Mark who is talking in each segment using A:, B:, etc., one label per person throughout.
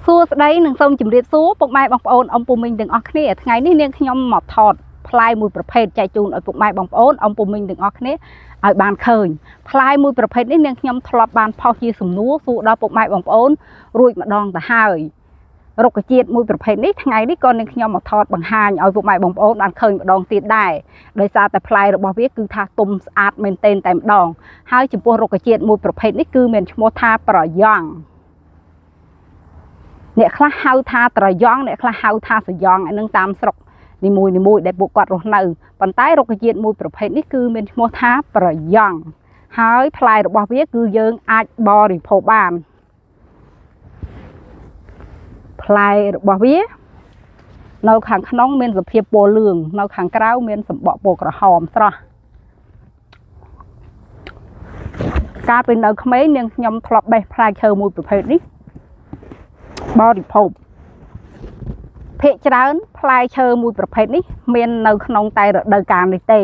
A: សួស្តីនិងសូមជម្រាបសួរពុកម៉ែបងប្អូនអំពូមីងទាំងអស់គ្នាថ្ងៃនេះនាងខ្ញុំមកថតផ្លែមួយប្រភេទចែកជូនឲ្យពុកម៉ែបងប្អូនអំពូមីងទាំងអស់គ្នាឲ្យបានឃើញផ្លែមួយប្រភេទនេះនាងខ្ញុំធ្លាប់បានផុសជាសំណួរសួរដល់ពុកម៉ែបងប្អូនរួចម្ដងទៅហើយរុក្ខជាតិមួយប្រភេទនេះថ្ងៃនេះក៏នាងខ្ញុំមកថតបង្ហាញឲ្យពុកម៉ែបងប្អូនបានឃើញម្ដងទៀតដែរដោយសារតែផ្លែរបស់វាគឺថាទុំស្អាតមែនទែនតែម្ដងហើយចំពោះរុក្ខជាតិមួយប្រភេទនេះគឺមានឈ្មោះថាប្រយ៉ង អ្នកខ្លះហៅថាត្រយងអ្នកខ្លះហៅថាសយងអានឹងតាមស្រុកនីមួយនីមួយដែលពួកគាត់រស់នៅប៉ុន្តែរុក្ខជាតិមួយប្រភេទនេះគឺមានឈ្មោះថាប្រយ៉ងហើយផ្លែរបស់វាគឺយើងអាចបរិភោគបានផ្លែរបស់វានៅខាងក្នុងមានសភាពពណ៌លឿងនៅខាងក្រៅមានសម្បកពណ៌ក្រហមស្រស់កាលពីនៅក្មេងនាងខ្ញុំធ្លាប់បេះផ្លែឈើមួយប្រភេទនេះបរិភោគ ភាគច្រើនផ្លែឈើមួយប្រភេទនេះមាននៅក្នុងតែរដូវកាលនេះទេ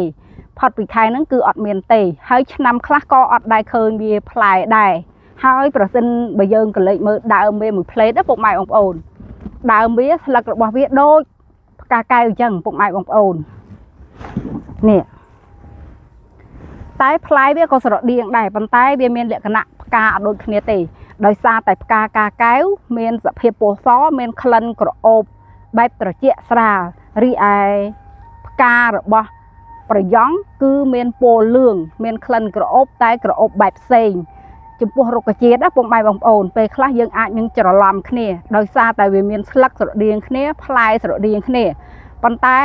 A: ផុតពីខែហ្នឹងគឺអត់មានទេហើយឆ្នាំខ្លះក៏អត់ដែរឃើញវាផ្លែដែរហើយប្រសិនបើយើងក៏លេចមើលដើមវាមួយផ្លេតណាពុកម៉ែបងប្អូនដើមវាស្លឹករបស់វាដូចផ្កាកែវអញ្ចឹងពុកម៉ែបងប្អូននេះតែផ្លែវាក៏ស្រដៀងដែរប៉ុន្តែវាមានលក្ខណៈផ្កាអត់ដូចគ្នាទេដោយសារតែផ្កាកាកែវមានសភាពពណ៌សមានក្លិនក្រអូប បែបត្រជាក់ស្រាលរីឯផ្ការបស់ប្រយ៉ងគឺមានពណ៌លឿងមានក្លិនក្រអូបតែក្រអូបបែបផ្សេងចំពោះរុក្ខជាតិណាពុកម៉ែបងប្អូនពេលខ្លះយើងអាចនឹងច្រឡំគ្នាដោយសារតែវាមានស្លឹកស្រដៀងគ្នាផ្លែស្រដៀងគ្នាប៉ុន្តែ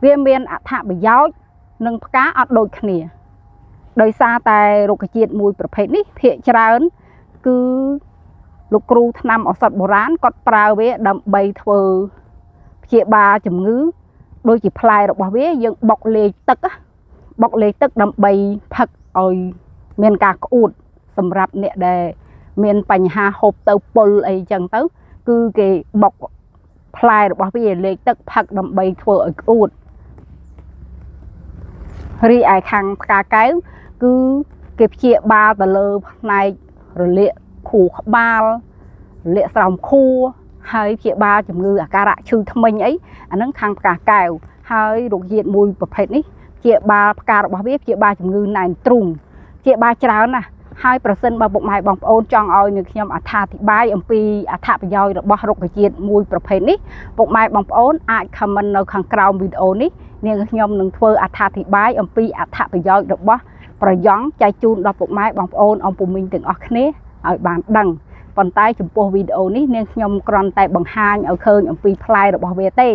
A: វាមានអត្ថប្រយោជន៍និងផ្កាអត់ដូចគ្នាដោយសារតែរុក្ខជាតិមួយប្រភេទនេះភាគច្រើនគឺលោកគ្រូថ្នាំឱសថបុរាណគាត់ប្រើវាដើម្បីធ្វើព្យាបាលជំងឺដូចជាផ្លែរបស់វាយើងបុកលាយទឹកណាបុកលាយទឹកដើម្បីផឹកឲ្យមានការក្អួតសម្រាប់អ្នកដែលមានបញ្ហាហូបទៅពុលអីចឹងទៅគឺគេបុកផ្លែរបស់វាលាយទឹកផឹកដើម្បីធ្វើឲ្យក្អួតរីឯខាងផ្កាកែវគឺគេព្យាបាលទៅលើផ្នែករលាកខួរក្បាលរលាកស្រោមខួរហើយព្យាបាលជំងឺអាការៈឈឺធ្មេញអីអាហ្នឹងខាងផ្កាកែវហើយរុក្ខជាតិមួយប្រភេទនេះព្យាបាលផ្ការបស់វាព្យាបាលជំងឺណែនទ្រូងព្យាបាលច្រើនណាស់ហើយប្រសិនបើពុកម៉ែបងប្អូនចង់ឲ្យនឹងខ្ញុំអត្ថាធិប្បាយអំពីអត្ថប្រយោជន៍របស់រុក្ខជាតិមួយប្រភេទនេះពុកម៉ែបងប្អូនអាច comment នៅខាងក្រោមវីដេអូនេះនាងខ្ញុំនឹងធ្វើអត្ថាធិប្បាយអំពីអត្ថប្រយោជន៍របស់ប្រយ៉ងចែកជូនដល់ពុកម៉ែបងប្អូនអំពូមីងទាំងអស់គ្នាឲ្យបានដឹងប៉ុន្តែចំពោះវីដេអូនេះនាងខ្ញុំគ្រាន់តែបង្ហាញឲ្យឃើញអំពីផ្លែរបស់វាទេ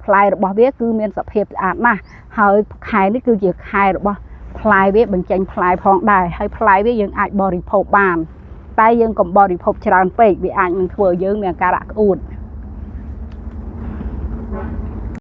A: ផ្លែរបស់វាគឺមានសភាពស្អាតណាស់ហើយខែនេះគឺជាខែរបស់ផ្លែវាបញ្ចេញផ្លែផងដែរហើយផ្លែវាយើងអាចបរិភោគបានតែយើងកុំបរិភោគច្រើនពេកវាអាចនឹងធ្វើឲ្យយើងមានអាការៈក្អួត